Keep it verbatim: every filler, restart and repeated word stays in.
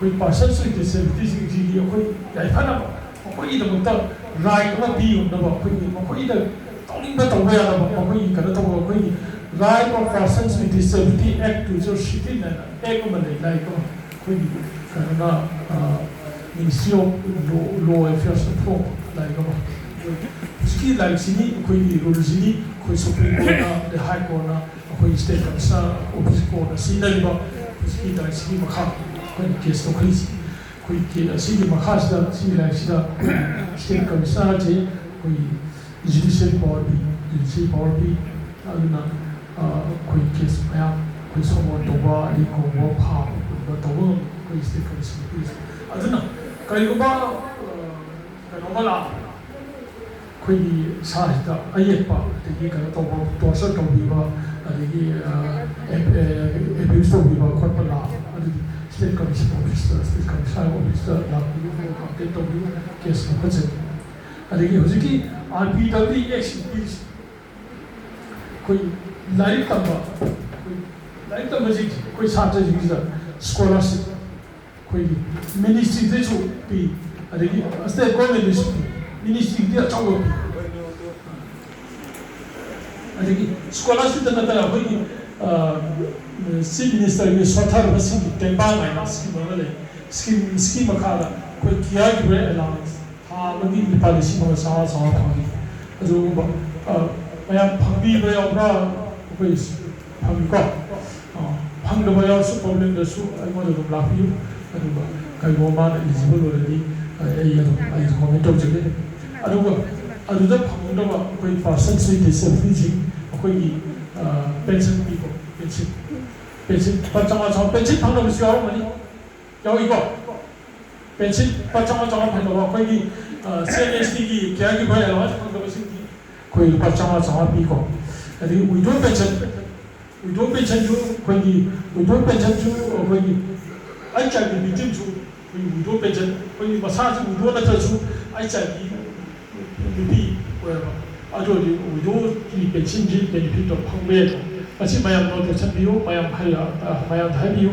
ꯑꯩꯈꯣꯏ persons with disabilityꯁꯤꯡꯁꯤꯒꯤ ꯑꯩꯈꯣꯏ ꯌꯥꯏꯐꯅꯕ, ꯃꯈꯣꯏꯒꯤꯗꯃꯛꯇ right ꯑꯃ ꯄꯤ ꯉꯝꯅꯕ, ꯑꯩꯈꯣꯏꯒꯤ ꯃꯈꯣꯏꯗ ꯇꯧꯅꯤꯡꯕ ꯇꯧꯕ ꯌꯥꯅꯕ, ꯃꯈꯣꯏꯒꯤ ꯀꯩꯅꯣ ꯇꯧꯕ, ꯑꯩꯈꯣꯏꯒꯤ Right of Persons with Disability Act two thousand sixteen ꯍꯥꯏꯅ act ꯑꯃ ꯂꯩ, ꯂꯥꯏꯔꯤꯛ ꯑꯃ, ꯑꯩꯈꯣꯏꯒꯤ ꯀꯩꯅꯣꯅ, Ministry of Law, Law Affairsꯅ ꯐꯣꯡꯕ ꯂꯥꯏꯔꯤꯛ ꯑꯃ꯫ ꯍꯧꯖꯤꯛꯀꯤ ꯂꯥꯏꯔꯤꯛꯁꯤꯅꯤ, ꯑꯩꯈꯣꯏꯒꯤ ruleꯁꯤꯅꯤ ꯑꯩꯈꯣꯏ Supreme Courtꯅ, ꯑꯗꯩ High Courtꯅ, ꯑꯩꯈꯣꯏ State Commissioner Office Courtꯅ ꯁꯤꯖꯤꯟꯅꯔꯤꯕ ꯍꯧꯖꯤꯛꯀꯤ ꯂꯥꯏꯔꯤꯛꯁꯤꯒꯤ ꯃꯈꯥ ꯑꯩꯈꯣꯏꯅ case ꯇꯧꯈꯠꯂꯤꯁꯤ꯫ ꯑꯩꯈꯣꯏ ꯀꯦ-, ꯑꯁꯤꯒꯤ ꯃꯈꯥꯁꯤꯗ, ꯁꯤꯒꯤ ꯂꯥꯏꯔꯤꯛꯁꯤꯗ ꯑꯩꯈꯣꯏ State Commissionerꯁꯦ ꯑꯩꯈꯣꯏꯒꯤ judicial power ꯄꯤ, judicial power ꯄꯤ꯫ ꯑꯗꯨꯅ, ꯑ, ꯑꯩꯈꯣꯏ case ꯃꯌꯥꯝ ꯑꯩꯈꯣꯏ summon ꯇꯧꯕ, ꯑꯗꯩ ꯀꯧꯕ, ꯐꯥꯕ ꯈꯣꯠꯄ ꯇꯧꯕ ꯉꯝꯕ ꯑꯩꯈꯣꯏ State Commissioner ꯄꯤꯔꯤꯁꯦ꯫ ꯑꯗꯨꯅ ꯀꯔꯤꯒꯨꯝꯕ, ꯑ, ꯀꯩꯅꯣꯝꯃ ꯂꯥꯛꯑꯕ, ꯑꯩꯈꯣꯏꯒꯤ ꯏꯁꯥꯁꯤꯗ ꯑꯌꯦꯠꯄ, ꯑꯗꯒꯤ ꯀꯩꯅꯣ ꯇꯧꯕ, torture ꯇꯧꯕꯤꯕ, ꯑꯗꯒꯤ, ꯑ, ab-, ꯑ, abuse ꯇꯧꯕꯤꯕ ꯈꯣꯠꯄ ꯂꯥꯛꯑꯕ, ꯑꯗꯨꯗꯤ State Commission Officeꯇ, State Commissioner Officeꯇ ꯂꯥꯛꯄꯤꯌꯨ, complaint ꯇꯧꯕꯤꯌꯨ, case ꯂꯧꯈꯠꯆꯒꯦ꯫ ꯑꯗꯒꯤ ꯍꯧꯖꯤꯛꯀꯤ RPWD Actꯁꯤ ꯄꯤꯔꯤꯁꯤ, ꯑꯩꯈꯣꯏ ꯂꯥꯏꯔꯤꯛ ꯇꯝꯕ, ꯑꯩꯈꯣꯏ ꯂꯥꯏꯔꯤꯛ ꯇꯝꯕꯁꯤꯡꯁꯦ, ꯑꯩꯈꯣꯏ ꯁꯥꯇ꯭ꯔꯁꯤꯡꯁꯤꯗ scholarship ꯑꯩꯈꯣꯏꯒꯤ ministryꯗꯁꯨ ꯄꯤ, ꯑꯗꯒꯤ state governmentꯗꯁꯨ ꯄꯤ, ministryꯗꯤ ꯑꯆꯧꯕ ꯄꯤ꯫ ꯑꯗꯒꯤ scholarshipꯇ ꯅꯠꯇꯅ ꯑꯩꯈꯣꯏꯒꯤ, ꯑ, Chief Ministerꯒꯤ ꯁꯣꯠꯊꯔꯕꯁꯤꯡꯒꯤ ꯇꯦꯡꯕꯥꯡ ꯍꯥꯏꯅ scheme ꯑꯃ ꯂꯩ꯫ Scheme, scheme ꯃꯈꯥꯗ ꯑꯩꯈꯣꯏ caregiver allowance ꯊꯥ ꯑꯃꯒꯤ ꯂꯨꯄꯥ ꯂꯤꯁꯤꯡ ꯑꯃ ꯆꯥꯝꯃꯉꯥ, ꯆꯥꯝꯃꯉꯥ ꯐꯪꯉꯤ꯫ ꯑꯗꯨꯒꯨꯝꯕ, ꯑ, ꯃꯌꯥꯝ ꯐꯪꯕꯤꯕ ꯌꯥꯎꯕ꯭ꯔꯥ? ꯑꯩꯈꯣꯏ ꯐꯪꯉꯤꯀꯣ꯫ ꯑ, ꯐꯪꯗꯕ ꯌꯥꯎꯔꯁꯨ problemꯗꯁꯨ ꯑꯩꯉꯣꯟꯗ ꯑꯗꯨꯝ ꯂꯥꯛꯄꯤꯌꯨ꯫ ꯑꯗꯨꯒ ꯀꯔꯤꯒꯨꯝꯕ ꯃꯥꯅ eligible ꯑꯣꯏꯔꯗꯤ, ꯑ, ꯑꯩ ꯑꯗꯨꯝ, ꯑꯩ recommend ꯇꯧꯖꯒꯦ꯫ ꯑꯗꯨꯒ ꯑꯗꯨꯗ ꯐꯪꯍꯧꯗꯕ ꯑꯩꯈꯣꯏ persons with disabilityꯁꯤꯡ ꯑꯩꯈꯣꯏꯒꯤ, ꯑ, pension ꯄꯤꯀꯣ, pension꯫ Pension ꯂꯨꯄꯥ ꯆꯥꯝꯃꯉꯥ, ꯆꯥꯝꯃꯉꯥ pension ꯐꯪꯗꯕꯁꯨ ꯌꯥꯎꯔꯝꯒꯅꯤ꯫ ꯌꯥꯎꯏꯀꯣ? Pension ꯂꯨꯄꯥ ꯆꯥꯝꯃꯉꯥ, ꯆꯥꯝꯃꯉꯥ ꯐꯪꯗꯕ ꯑꯩꯈꯣꯏꯒꯤ, ꯑ, CMSTꯒꯤ caregiver allowance ꯐꯪꯗꯕꯁꯤꯡꯗꯤ ꯑꯩꯈꯣꯏ ꯂꯨꯄꯥ ꯆꯥꯝꯃꯉꯥ, ꯆꯥꯝꯃꯉꯥ ꯄꯤꯀꯣ꯫ ꯑꯗꯒꯤ widow pension, widow pensionꯁꯨ ꯑꯩꯈꯣꯏꯒꯤ, widow pensionꯁꯨ ꯑꯩꯈꯣꯏꯒꯤ HIV victimꯁꯨ ꯑꯩꯈꯣꯏꯒꯤ widow pension, ꯑꯩꯈꯣꯏꯒꯤ ꯃꯁꯥꯁꯨ widow ꯅꯠꯇ꯭ꯔꯁꯨ HIV ꯅꯨꯄꯤ ꯑꯣꯏꯔꯕ, ꯑꯗꯨ ꯑꯣꯏꯔꯗꯤ widowꯒꯤ pensionꯁꯤ benefitꯇꯣ ꯐꯪꯕ ꯌꯥꯏꯀꯣ꯫ ꯃꯁꯤ ꯃꯌꯥꯝ note ꯇꯧꯁꯟꯕꯤꯌꯨ, ꯃꯌꯥꯝ ꯍꯥꯏ-, ꯑ, ꯃꯌꯥꯝꯗ ꯍꯥꯏꯕꯤꯌꯨ꯫